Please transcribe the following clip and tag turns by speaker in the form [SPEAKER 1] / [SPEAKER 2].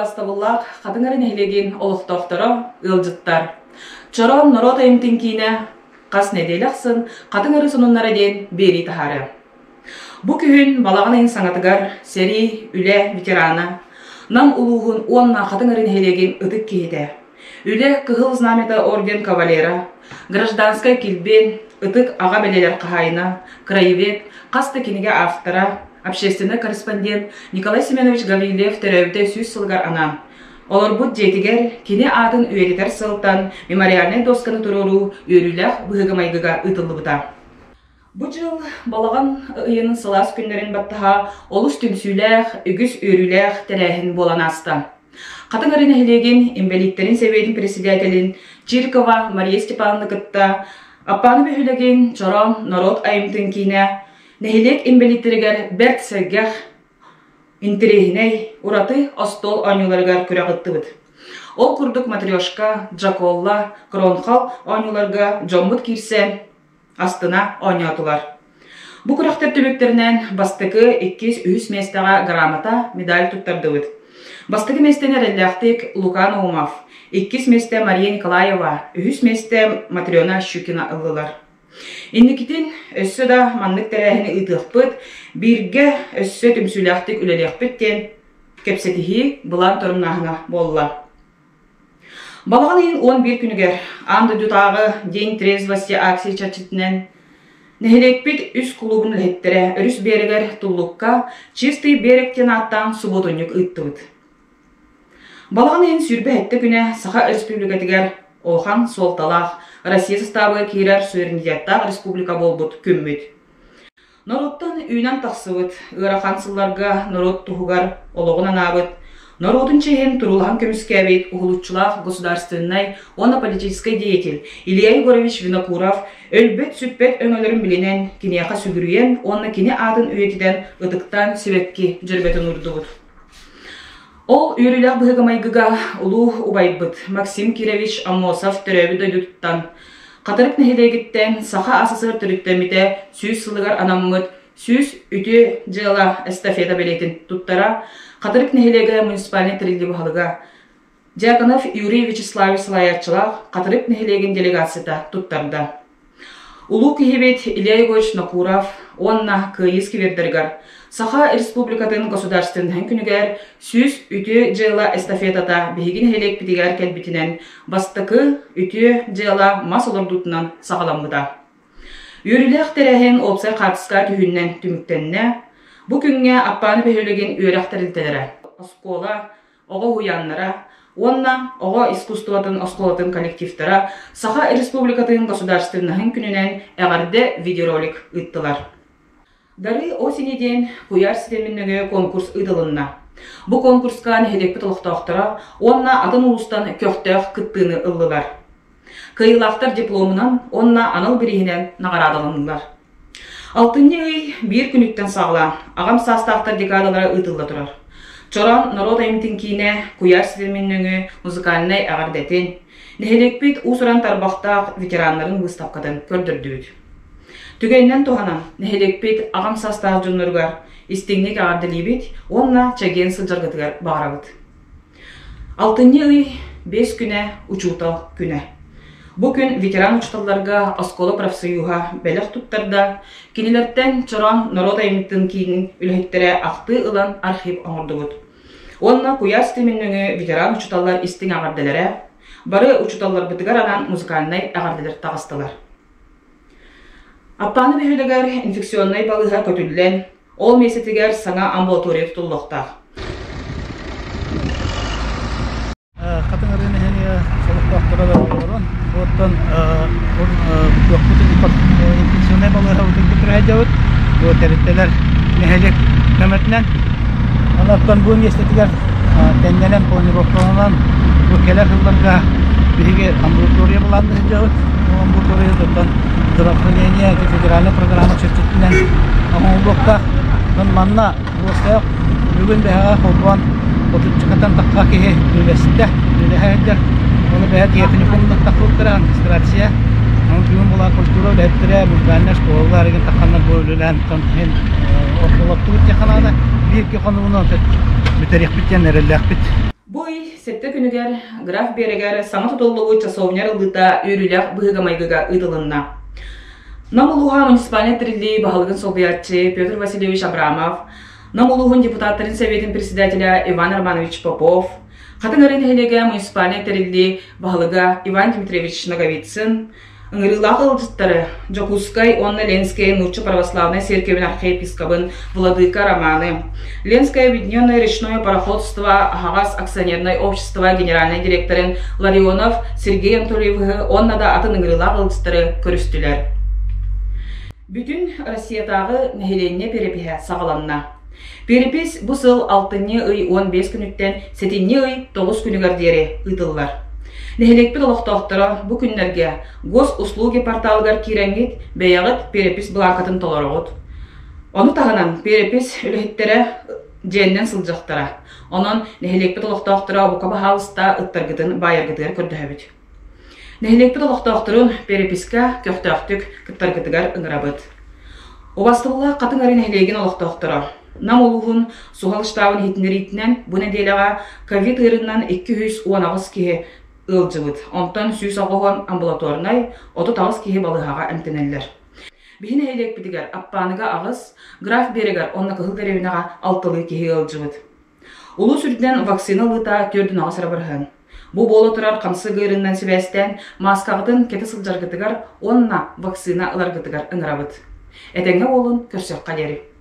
[SPEAKER 1] Убаастабыллаах Хатыҥ Арыы нэһилиэгин олохтоохторо, ыалдьыттар! Чороон норуот айымньытын киинэ хас нэдиэлэ ахсын Хатыҥ Арыы сонуннара диэн биэрии таһаарыа. Бу күһүн балаҕан ыйын саҥатыгар сэрии, үлэ ветерана, Нам улууһун уонна Хатыҥ Арыы нэһилиэгин ытык киһитэ, Үлэ Кыһыл Знамята орден кавалера, гражданскай килбиэн, ытык аҕа бэлиэлэр хаһаайына, краевед, хас да кинигэ автора, общественнай корреспондент Николай Семенович Гаврильев төрөөбүтэ 100 сылыгар анаан, олорбут дьиэтигэр кини аатын үйэтитэр сыалтан мемориальнай досканы туруоруу үөрүүлээх быһыыга-майгыга ыытыллыбыта. Бу дьыл балаҕан ыйын сылаас күннэрин баттаһа олус түмсүүлээх, үгүс үөрүүлээх тэрээһин буолан ааста. Хатыҥ Арыы нэһилиэгин инбэлииттэрин сэбиэтин председателин Чиркова Мария Степановна кытта Аппааны бөһүөлэгин Чороон норуот айымньытын киинэ нэһилиэк инбэлииттэригэр бэрт сэргэх, интэриэһинэй, ураты остуол оонньууларыгар күрэх ыттыбыт. Ол курдук матрешка, джаколла, кронхол оонньууларга дьоммут киирсэн астына оонньоотулар. Бу күрэхтэр түмүктэринэн бастакы, иккис, үһүс миэстэҕэ грамота, медаль туттардыбыт. Бастакы миэстэни эрэллээхтик Лука Наумов, иккис миэстэ Мария Николаева, үһүс миэстэ Матрена Щукина ыллылар. Инникитин өссө да маннык тэрээһини ыытыахпыт, бииргэ өссө түмсүүлээхтик үлэлиэхпит диэн кэпсэтиһии былаан торумнааһына буолла. Балаҕан ыйын 11 күнүгэр аан дойдутааҕы День трезвости акция чэрчитинэн нэһилиэкпит үс кулуубун үлэһиттэрэ өрүс биэрэгэр Туллукка Чистый берег диэн ааттаан субуотунньук ыыттыбыт. Балаҕан ыйын 27 күнэ Саха Республикатыгар улахан суолталаах Россия састаабыгар киирэр суверенитеттаах республика буолбут күммүт. Норуоттан үүнэн тахсыбыт, ыарахан сылларга норуот туһугар олоҕун анаабыт, норуотун чиэһин туруулаһан көмүскээбит уһулуччулаах государственнай уонна политическай деятель Илья Егорович Винокуров өлбөт-сүппэт өҥөлөрүн билинэн, киниэхэ сүгүрүйэн уонна кини аатын үйэтитэн ытыктаан сибэкки дьөрбөтүн уурдубут. Ол үөрүүлээх быһыыга-майгыга улуу убайбыт Максим Кирович Аммосов төрөөбүт дойдутуттан Хатырык нэһилиэгиттэн Саха АССР төрүттэммитэ 100 сылыгар анаммыт 100 үтүө дьыала эстафета бэлиэтин туттара Хатырык нэһилиэгэ муниципальнай тэриллии баһылыга Дьяконов Юрий Вячеславович салайааччылаах Хатырык нэһилиэгин делегацията туттарда. Улуу киһибит Илья Егорович Нокуров уонна Кыайыы сквердэригэр Саха Республикатын государственноһын күнүгэр 100 үтүө дьыала эстафетата биһиги нэһилиэкпитигэр кэлбитинэн бастакы үтүө дьыала мас олордуутунан саҕаламмыта. Үөрүүлээх тэрээһин уопсай хаартыска түһүүнэн түмүктэннэ. Бу күҥҥэ Аппааны бөһүөлэгин үөрэх тэрилтэлэрэ, оскуола, оҕо уһуйааннара уонна оҕо искусствотын оскуолатын коллективтара Саха Республикатын государственноһын күнүнэн эҕэрдэ видеоролик ыыттылар. Дары осени диэн куйаар ситимин нөҥүө конкурс ыытылынна. Бу конкурска нэһилиэкпит олохтоохторо уонна атын улуустан көхтөөх кыттыыны ыллылар. Кыайыылаахтар дипломунан уонна анал бирииһинэн наҕараадаланнылар. Алтынньы ый биир күнүттэн саҕалаан, аҕам саастаахтар декадалара ыытылла турар. Чороон норуот айымньытын киинэ куйаар ситимин нөҥүө музыкальнай эҕэрдэтин, нэһилиэкпит уус-уран тарбахтаах ветераннарын быыстапкатын көрдөрдүбүт. Түгэнинэн туһанан, нэһилиэкпит аҕам саастаах дьонноругар истиҥник эҕэрдэлиибит уонна чэгиэн сылдьаргытыгар баҕарабыт. Алтынньы ый 5 күнэ Учуутал күнэ. Бу күн ветеран учууталларга оскуола профсоюһа бэлэх туттарда, кинилэртэн Чороон норуот айымньытын киинин үлэһиттэрэ ахтыы ылан архив оҥордубут. Уонна куйаар ситимин нөҥүө ветеран учууталлар истиҥ эҕэрдэлэрэ, бары учууталларбытыгар анаан музыкальнай эҕэрдэлэр таҕыстылар. Аппааны бөһүөлэгэр инфекционнай балыыһа көтүллэн, Ол миэстэтигэр саҥа амбулатория тутуллуохтаах.
[SPEAKER 2] Хатыҥ Арыы нэһилиэгэ олохтоохторо да олорон, оттон инфекционнай балыыһабытын көтүрэ сылдьабыт. Бу тэрилтэлэр нэһилиэк көмөтүнэн. Онон бу миэстэтигэр тэннэнэн, планировкаланан бу кэлэр сылларга биһиги амбулатория былаанна сылдьабыт. Бу амбулатория здравоохранение федеральнай программа чэрчитинэн оҥоһуллуохтаах. Онон манна уоскайах бүгүн бэһэҕэ холбоон отуччукатан тахха киһи үлэстэ, үлэһэ сылдьар. Ону бэһэ техникумнар таххыбыттара, администрация. Онон бүгүн була культура үлэһиттэрэ, музыкальнай школалар игин тахханнар бу үлэлээн иһин ортолоттубут диэххэ наада. Биир-икки хонугунан бүтэриэхпит диэн эрэллээхпит.
[SPEAKER 1] Бу сэттэ күнүгэр Граф Биэрэгэр саҥа тутуллубут часовня арыллыыта үөрүүлээх быһыыга-майгыга ыытылынна. Нам улууһа муниципальнай тэриллии баһылыгын солбуйааччы Петр Васильевич Абрамов, Нам улууһун депутаттарын сэбиэтин председателэ Иван Романович Попов, Хатыҥ Арыы нэһилиэгэ муниципальнай тэриллии баһылыга Иван Дмитриевич Ноговицын, Ыҥырыылаах ыалдьыттары Дьокуускай уонна Ленскэй нуучча православнай церковин архиепискобын Владыка Романы, Ленское объединенное речное пароходство аһаҕас акционернай общество генеральнай директорын Ларионов Сергей Анатольевиһы уонна да атын ыҥырыылаах ыалдьыттары көрүстүлэр. Бүтүн Россиятааҕы нэһилиэнньэ перепиһэ саҕаланна. Перепись бу сыл алтынньы ый 15 күнүттэн сэтинньи ый 9 күнүгэр диэри ыытыллар. Нэһилиэкпит олохтоохторо бу күннэргэ Госуслуги порталыгар киирэҥҥит бэйэҕит перепись былаанкатын толороҕут. Ону таһынан перепись үлэһиттэрэ дьиэннэн сылдьахтара. Онон нэһилиэкпит олохтоохторо бука баһаалыста ыттаргытын баайаргытыгар көрдөһөбүт. Нэһилиэкпит олохтоохторун переписка көхтөөхтүк кыттаргытыгар ыҥырабыт. Убастыбыллаах Хатыҥ Арыы нэһилиэгин олохтоохторо, Нам улууһун суһал штабын иһитиннэриитинэн бу нэдиэлэҕэ ковид ыарыынан 218 киһи ыалдьыбыт, онтон 180 амбулаторнай, 38 киһи балыыһаҕа эмтэнэллэр. Биһи нэһилиэкпитигэр Аппааныга аҕыс, Граф Биэрэгэр уонна Кыһыл Дэриэбинэҕэ алталыы киһи ыалдьыбыт. Улуус үрдүнэн вакцина ылыыта 4,8 эрэ бырыһыан. Бу буола турар хамсык ыарыынан сибээстээн, мааскаҕытын кэтэ сылдьаргытыгар уонна вакцина ыларгытыгар ыҥырабыт. Этэҥҥэ буолун, көрсүөххэ диэри.